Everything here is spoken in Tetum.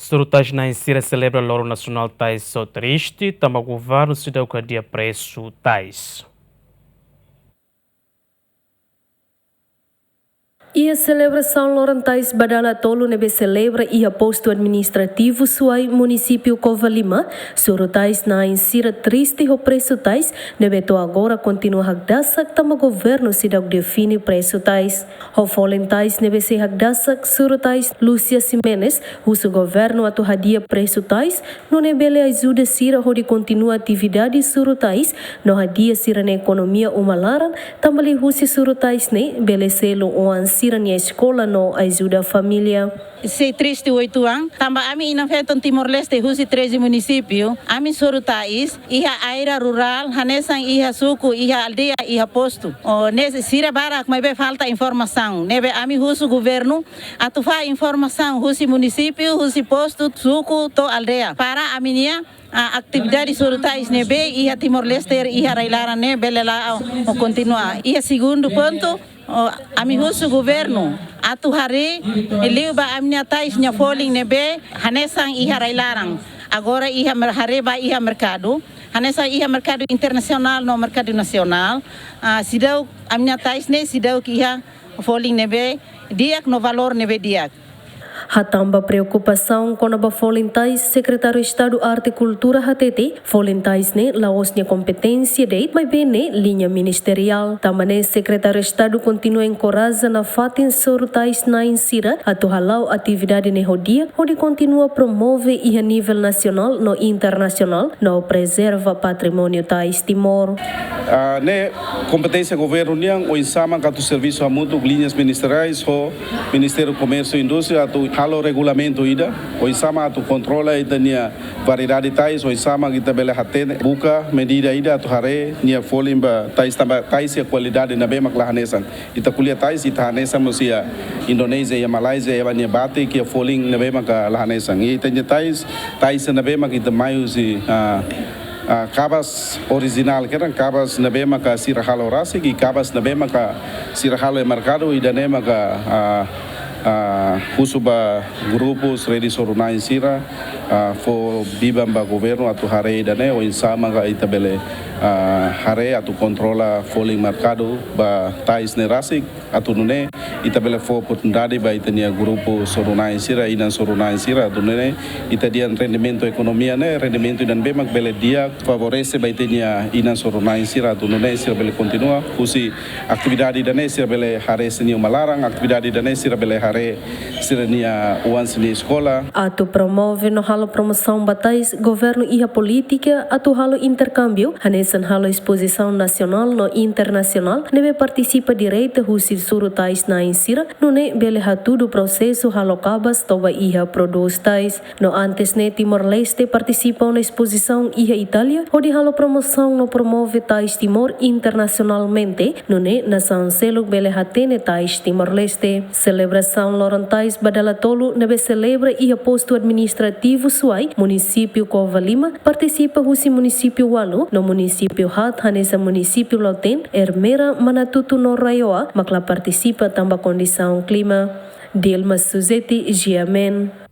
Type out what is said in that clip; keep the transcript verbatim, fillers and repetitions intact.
Suru tais na'in sira selebra loron nasionál tais ho triste, tanba governu seidauk hadi'a presu tais. Iha selebrasaun loron tais ba dala tolu ne'ebé selebra iha postu administrativu Suai, munisípiu Covalima, suru tais na'in sira triste ho presu tais ne'ebé to'o agora kontinua hakdasak tanba governu seidauk define presu tais. Ho folin tais ne'ebé sei hakdasak, suru tais Lúcia Ximenes husu governu atu hadi'a presu tais, nune'e bele ajuda sira hodi kontinua atividade suru tais no hadi'a sira-nia ekonomia uma laran, tanba liuhusi suru tais ne'e bele selu oan sira-nia eskola no ajuda família. Sei triste uitoan, tanba ami inan-feton Timor-Leste husi treze munisípiu, ami suru tais iha área rurál, hanesan iha suku, iha aldeia, iha postu. Ó, ne'e sira barak maibé falta informasaun. Ne'ebé ami husu governu atu fó informasaun husi munisípiu, husi postu, suku, to'o aldeia. Para ami-nia, ah, atividade suru tais ne'ebé iha Timor-Leste, iha rai-laran ne'e bele la'o, ó, kontinua. Iha segundu pontu, ó, ami husu governu atu haree liu ba ami-nia tais nia folin ne'ebé hanesan iha rai-laran. Agora iha mer-, haree ba iha merkadu, hanesan iha merkadu internasionál no merkadu nasionál, ah, seidauk ami-nia tais ne'e seidauk iha folin ne'ebé di'ak no valór ne'ebé di'ak. Hatán ba preokupasaun kona-ba folin tais, Sekretáriu Estadu Arte Kultura hatete, folin tais ne'e la'ós nia kompeténsia de'it, maibé ne'e liña ministeriál. Tanba ne'e Sekretáriu Estadu kontinua enkoraja nafatin suru tais na'in sira atu hala'o atividade ne'e ho di'ak, hodi kontinua promove iha nivel nasionál no internasionál, no prezerva patrimóniu tais Timor. Ah, ne'e kompeténsia governu nian, oinsá mak atu servisu hamutuk liñas ministeriais ho Ministériu Komérsiu Indústria atu halo regulamentu ida, oinsá mak atu kontrola ita-nia variedade tais, oinsá mak ita bele hatene, buka medida ida atu haree nia folin ba tais tanba tais iha kualidade ne'ebé mak la hanesan. Ita ko'alia tais, ita hanesan mós iha Indonézia, iha Malázia, iha nia batik, iha folin ne'ebé maka la hanesan. I ita-nia tais, tais ne'ebé maka ita mai husi, ah, ah, kabas orijinál, kedan kabas ne'ebé maka sira halo rasik, i kabas ne'ebé maka sira halo iha merkadu, ida-ne'e maka, ah, ah, husu ba grupus rede soru-na'in sira, ah, fó biban ba governu atu haree ida-ne'e, oinsá maka ita bele, ah, haree atu kontrola folin merkadu ba tais ne'e rasik, atu nune'e ita bele fó oportunidade ba ita-nia grupu soru-na'in sira, inan soru-na'in sira, atu nune'e ita dehan rendimentu ekonomia ne'e, rendimentu ida ne'ebé mak bele di'ak, favorese ba ita-nia inan soru-na'in sira, atu nune'e sira bele kontinua husi atividade ida-ne'e, sira bele haree sira-nia uma laran, atividade ida-ne'e sira bele haree sira-nia oan sira-nia eskola. Atu promove no halo promosaun ba tais, governu iha polítika atu halo interkámbiu, hanesan halo espozisaun nasionál no internasionál, ne'ebé partisipa direta husi suru tais na'in sira, nune'e bele hatudu prosesu halo kabas to'o ba iha prodús tais. No antes ne'e Timor-Leste partisipa ona espozisaun iha Itália, hodi halo promosaun no promove tais Timor internasionalmente, nune'e nasaun seluk bele hatene tais Timor-Leste. Selebrasaun loron tais ba dala tolu ne'ebé selebra iha postu administrativu Suai, munisípiu Covalima, partisipa husi munisípiu ualu, no munisípiu haat hanesan munisípiu Lautém, Ermera, Manatuto no RAEOA, mak la partisipa tanba kondisaun klima. Dilma Suzeti, GMN.